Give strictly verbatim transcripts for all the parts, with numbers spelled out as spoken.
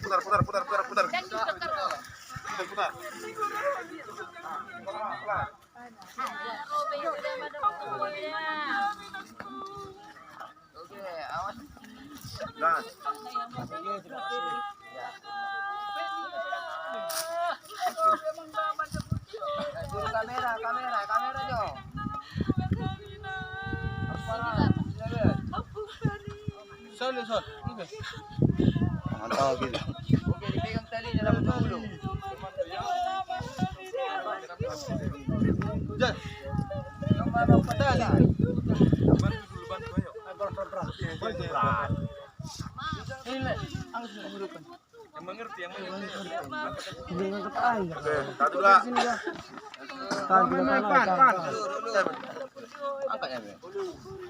Putar, putar, putar, putar, putar. Putar, putar. Nah. Kamera, kamera, kamera jo. Sal, sal. Oke. Mantap gitu. Oke, dipegang talinya dapat dulu. Jan. Yang mana pedala? Bantu dulu, bantu, ayo. Ini, Le, angkat dulu. Yang mengerti, yang mengerti. Oke, satu, dua. Pan, pan, pan. Angkat ya, Be.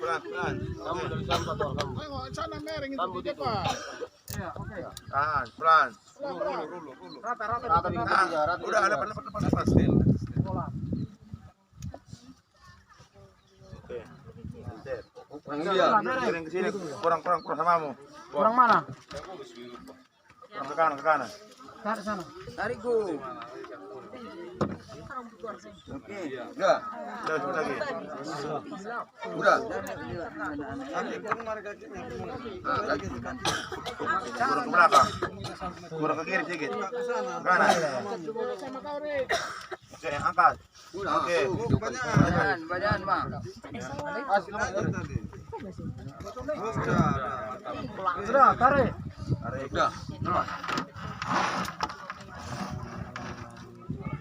Pelan, pelan. Kamu dari sana, Tor, kamu. Ayo, sana, Mer, yang itu di depan. Iya, oke. Tahan, pelan. Pelan, pelan. Rata, rata, rata. Nah, rata, udah, rata. Lepas, lepas, lepas, lepas. Stand. Bola. Oke. Kurang dia. Kurang ke sini, kurang, kurang, kurang sama mu. Kurang mana? Kurang ke kanan, ke kanan. Tarik sana. Tarik, Gu. Oke. Udah. Udah, udah lagi. Udah. Nah, lagi. Kurang ke belakang. Kurang ke kiri sedikit. Kanan. Oke, angkat. Oke. Badan, badan, Bang. Sudah, tarik. Tarik. Udah.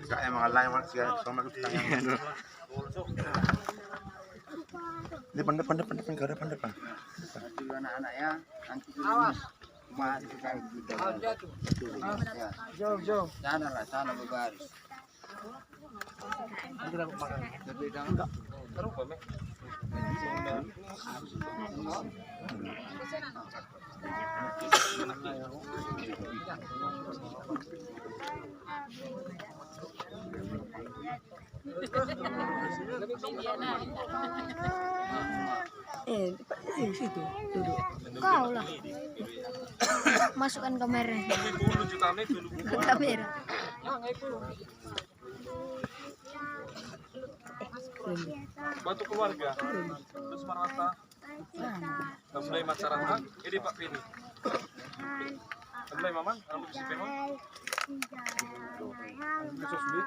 Gak emang alay, Mas, ya. Sama kita. Depan, depan, depan, depan, ke depan, depan. Dulu anak-anak ya. Awas. Awas, jatuh. Ya. Jauh, jauh. Sana lah, sana berbaris. Eh, di situ duduk. Kau lah. Masukkan kamera. Kamera. Batu keluarga. Terus marata. Tambah masyarakat. Ini Pak Pini. Tambah maman, kamu bisa pemang. Khusus di.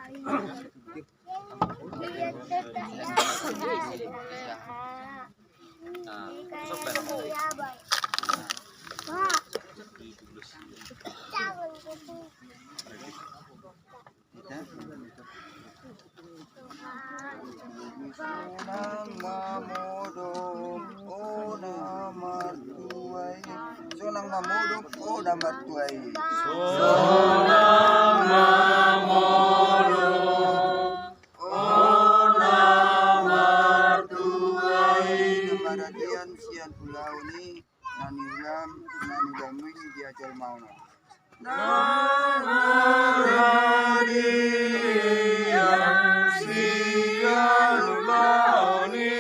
Nah, khusus pemang. Sonang mamodom, o na martua i. Sonang mamodom, o na martua i. Sonang mamodom, o na martua i. Na maradian sian ulaon i, na niulam, na niulam i dia jolma on. Na maradian sian ulaon i,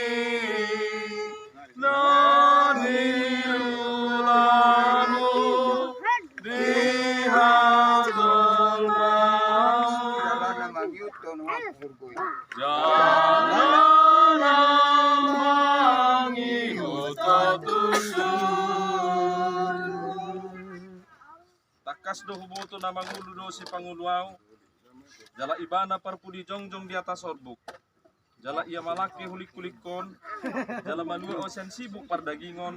na niulam di hajolmaon. Jala na mangihut tu surgo i. Jala na mangihut tu surgo i. Tangkas do huboto na mangolu do sipangolu ahu, jala ibana parpudi jongjong di atas orbuk. Jala ia malangke hulingkon, jala malua ahu sian sibuk pardagingon,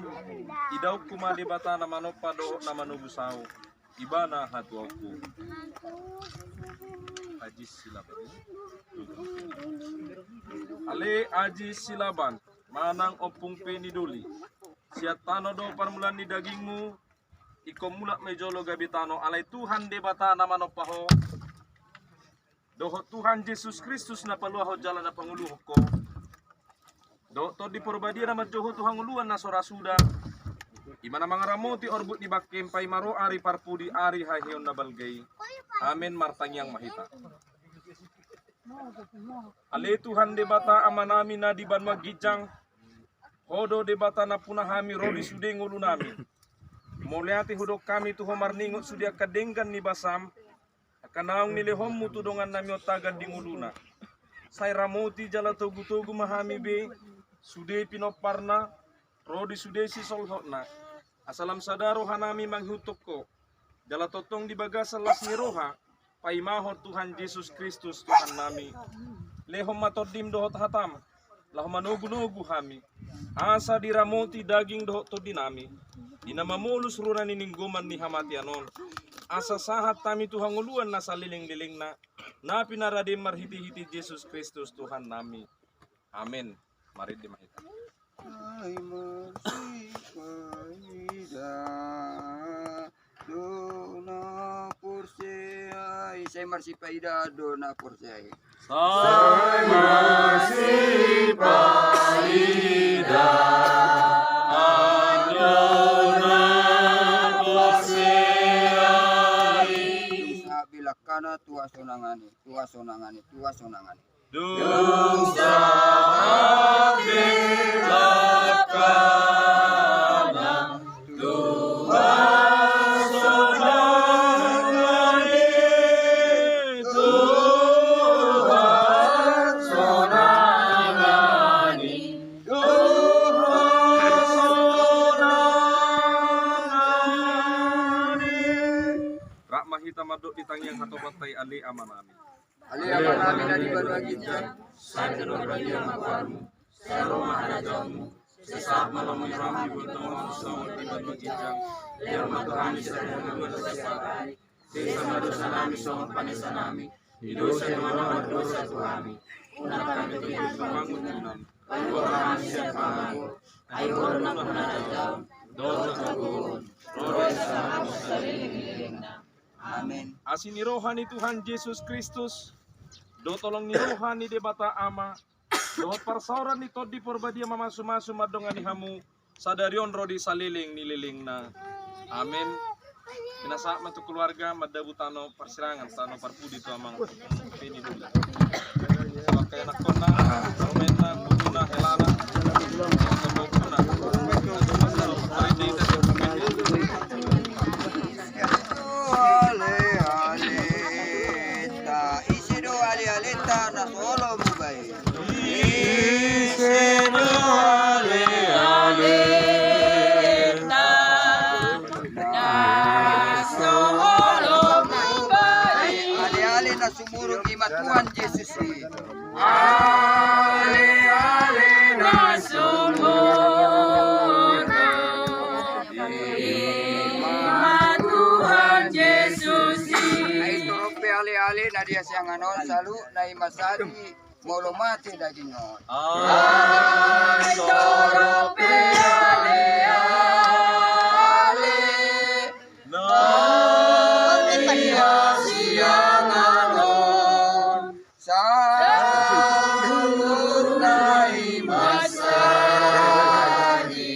idaonku ma Debata na manompa dohot na manobus ahu, ibana hatuaonku. Aji Silaban. Ale Aji Silaban, manang Ompung Peni Doli. Sian tano do parmulaan ni dagingmu, ingkon mulak ma i jolo gabe tano, alai Tuhan Debata na manompa ho, dohot Tuhan Jesus Kristus na paluahon jala na pangoluhon ho, dohot Tondi Parbadia na manjou ho tu hangoluan na so ra suda, i ma na mangaramoti orbuk ni bangkem paima ro ari parpudi, ari haheheon na balga i. Amen. Martangiang ma hita. Ale Tuhan Debata Amanami na di banua ginjang, Ho do Debata nampuna hami ro di sude ngolunami. Mauliate hudok hami tu Ho marningot sude angka denggan ni basaM, angka naung nilehonMu tu dongannami on tagan di ngoluna. Sai ramoti jala togutogu ma hami be sude pinomparna, ro di sude sisolhotna, asa lam sada rohanami mangihuthon Ho, jala tongtong di bagasan las ni roha paimahon Tuhan Jesus Kristus Tuhannami. Lehon ma TondiM dohot hataM laho manogunogu hami, asa diramoti daging dohot tondinami di na mamolus rura ni ninggoman ni hamatean on, asa sahat hami tu hangoluan na saleleng-lelengna, na pinaradeM marhitehite Jesus Kristus Tuhannami. Amen. Marende ma hita. Ai marsipaida do na porsea i. Sai marsipaida do na porsea i. Sai marsipaida do na porsea i. Sahat belakangna tu hasonangan i, tu hasonangan i, tu hasonangan i. Dung sahat belakangna tu hasonangan i, tu hasonangan i, tu hasonangan i. Rap ma hita mandok di tangiang hatopanta i, Ale Amanami. Ale Amanami na di banua ginjang, sai pinarbadia ma goarMu, sai ro ma harajaonMu, sai sahat ma lomo ni rohaM di banua tonga on songon na di banua ginjang. Lehon ma tu hami sadari on hangoluan na siapari. Sesa ma dosanami songon panesanami di dosa ni na mardosa tu hami. Unang hami tinggal di pangunjunan. Palua ma hami sian pangago. Ai Ho do nampuna harajaon dohot hagogoon, ro do harajaon saleleng ni lelengna. Amen. Asi ni roha ni Tuhan Jesus Kristus dohot holong ni roha ni Debata Ama dohot parsaoran ni Tondi Parbadia mamasumasu mandongani hamu sadari on ro di saleleng ni lelengna. Amen. Pinasahat ma tu keluarga mandabu tano parsirangan, tano parpudi tu amang Peni Dula. Pakai anakkonna, pemainna, bujuna, helana, pemainna. Ale, ale, ta, ise do ale, ale, ta, na so olo mubaen. Ise do ale, ale, ta, na so olo mubaen. Ale, ale, na sumurung i ma Tuhan Jesus i. Ale, ale, na sumurung i ma Tuhan Jesus i. Ai torop pe ale, ale, na di hasiangan on saluhutna i ma sadi molo mate daging on. Ai torop pe ale, ale, na di hasiangan on. Saluhutna i ma sadi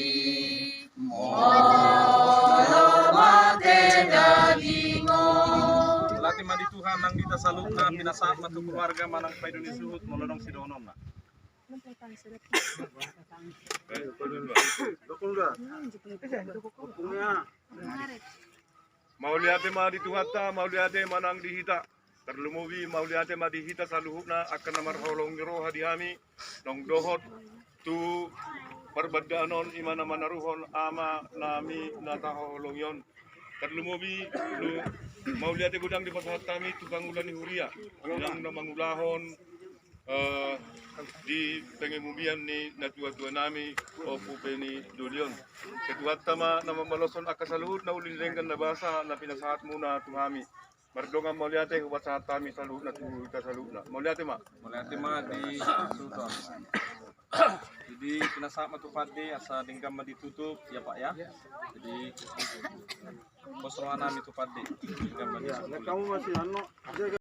molo mate daging on. Mauliate ma di Tuhan nang di hita saluhutna, pinasahat ma tu keluarga manang paido ni suhut molo adong sidohononna. Mauliate ma di Tuhanta, mauliate ma nang di hita. Tarlumobi mauliate ma di hita saluhutna angka na marholong ni roha di hami, nang dohot tu parbandaan on i ma na manaruhon Amanami na tahaholongi on. Tarlumobi mauliate godang dipasahat hami tu pangula ni huria, nang na mangulahon eh, di pangemumian ni natuatuanami, Ompu Peni Doli on. Sai Tuhanta ma na mambaloshon angka saluhutna uli ni denggan na basa na pinasahatmuna tu hami. Mardongan mauliate hupasahat hami saluhutna tu hita saluhutna. Mauliate ma. Mauliate ma di suhut. Jadi pinasahat ma tu pande asa denggan ma ditutup ya, Pak, ya. Jadi pos rohanami tu pande, denggan ma ditutup. Kamu masih anu.